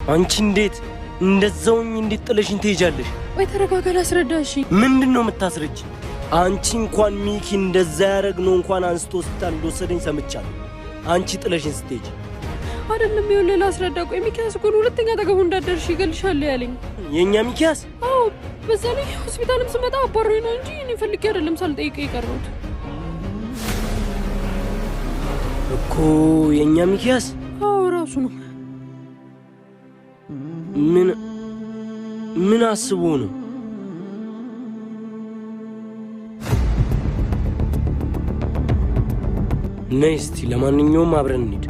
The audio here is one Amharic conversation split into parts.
አንቺ እንዴት እንደዛውኝ እንዴት ጥለሽኝ ትሄጃለሽ? ወይ ተረጋጋ፣ ላስረዳሽ። ምንድን ነው የምታስረጅ? አንቺ እንኳን ሚኪ እንደዛ ያደረግነው እንኳን አንስቶ ሆስፒታል እንደወሰደኝ ሰምቻለሁ። አንቺ ጥለሽኝ ስትሄጂ አይደለም። ይኸውልህ ላስረዳ። ቆይ ሚኪያስ እኮ ነው ሁለተኛ አጠገቡ እንዳትደርሺ ይገልሻል ያለኝ። የእኛ ሚኪያስ? አዎ፣ በዛ ላይ ሆስፒታልም ስመጣ አባሮኝ ነው እንጂ እኔ ፈልጌ አይደለም ሳልጠይቀው የቀረሁት እኮ። የእኛ ሚኪያስ? አዎ፣ ራሱ ነው። ምን ምን አስቦ ነው? ነይ እስቲ ለማንኛውም አብረን እንሂድ።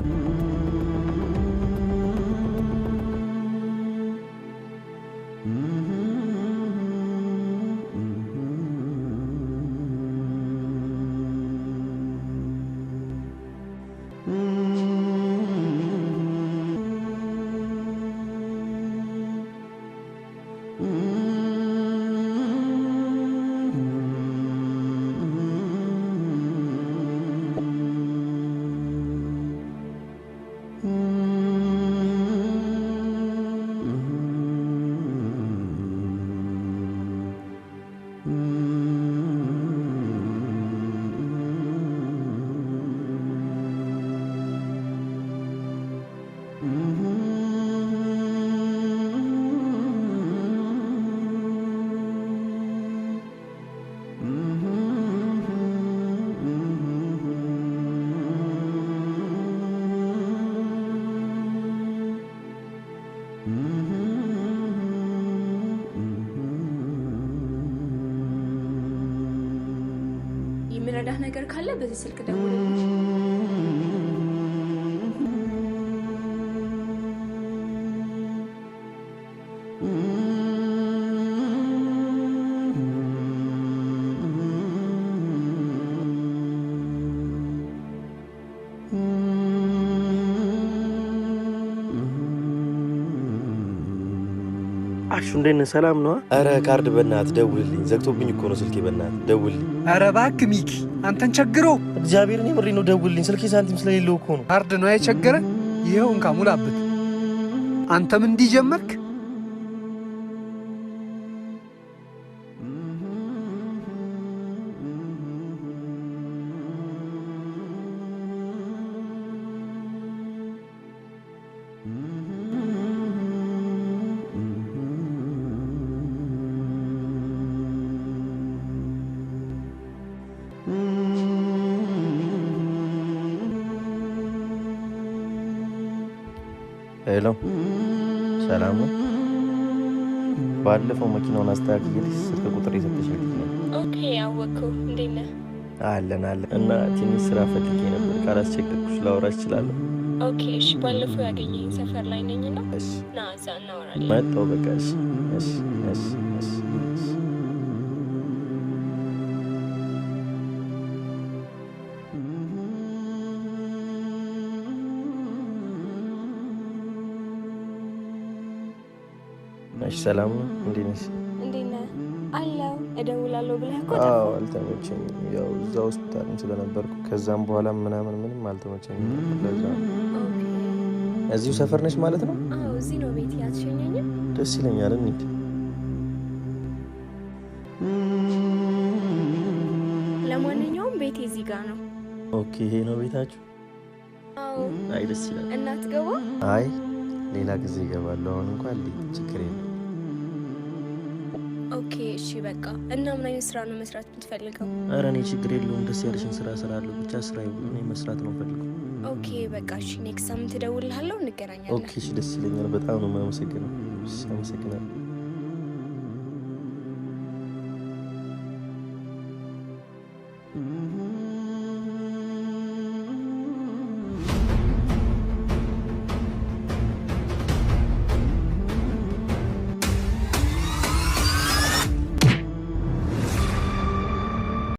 የምረዳህ ነገር ካለ በዚህ ስልክ ደውልልኝ። አሹ እንዴት ነህ? ሰላም ነው? ኧረ ካርድ በእናትህ ደውልልኝ፣ ዘግቶብኝ እኮ ነው ስልኬ። በእናትህ ደውልልኝ። ኧረ እባክህ ሚኪ፣ አንተን ቸግሮ። እግዚአብሔርን የምሬ ነው፣ ደውልልኝ። ስልኬ ሳንቲም ስለሌለው እኮ ነው። ካርድ ነው የቸገረ? ይኸው እንካ ሙላበት። አንተም እንዲህ ጀመርክ? Hello፣ ሰላም ነው? ባለፈው መኪናውን አስተካክዬልሽ ስልክ ቁጥር የሰጠሽኝ ልጅ ነው። Okay፣ አወቅኩ። እንዴት ነህ? አለን አለን። እና ትንሽ ስራ ፈልጌ ነበር፣ ካላስቸገርኩሽ ላወራሽ እችላለሁ? Okay፣ እሺ። ባለፈው ያገኘኸኝ ሰፈር ላይ ነኝና እሺ፣ ና፣ እዛ እናወራለን። መጣሁ። በቃ እሺ፣ እሺ፣ እሺ፣ እሺ፣ እሺ። እሺ፣ ሰላም ነው? እንዴት ነሽ? እንዴት ነህ? አለው እደውላለሁ ብለህ እኮ አዎ፣ ጠፋህ። አልተመቸኝም። ያው እዛ ሆስፒታልም ስለነበርኩ ከዛም በኋላ ምናምን ምንም አልተመቸኝም ነበር። ለዛ ነው። Okay። እዚሁ ሰፈር ነሽ ማለት ነው? አዎ፣ እዚህ ነው ቤቴ። አትሸኘኝም? ደስ ይለኛል። እንሂድ። ለማንኛውም ቤቴ እዚህ ጋር ነው። Okay፣ ይሄ ነው ቤታችሁ? አዎ። አይ ደስ ይላል። እና ትገባ? አይ ሌላ ጊዜ እገባለሁ። አሁን እንኳን ልሂድ፣ ችግር የለም። Okay፣ እሺ፣ በቃ። እና ምን አይነት ስራ ነው መስራት የምትፈልገው? ኧረ እኔ ችግር የለውም። ደስ ያለሽን ስራ እሰራለሁ። ብቻ ስራ ይሁን፣ እኔ መስራት ነው የምፈልገው። Okay፣ በቃ እሺ። Next ሳምንት እደውልልሃለሁ፣ እንገናኛለን። Okay፣ እሺ፣ ደስ ይለኛል። በጣም ነው የማመሰግነው። እሺ፣ አመሰግናለሁ።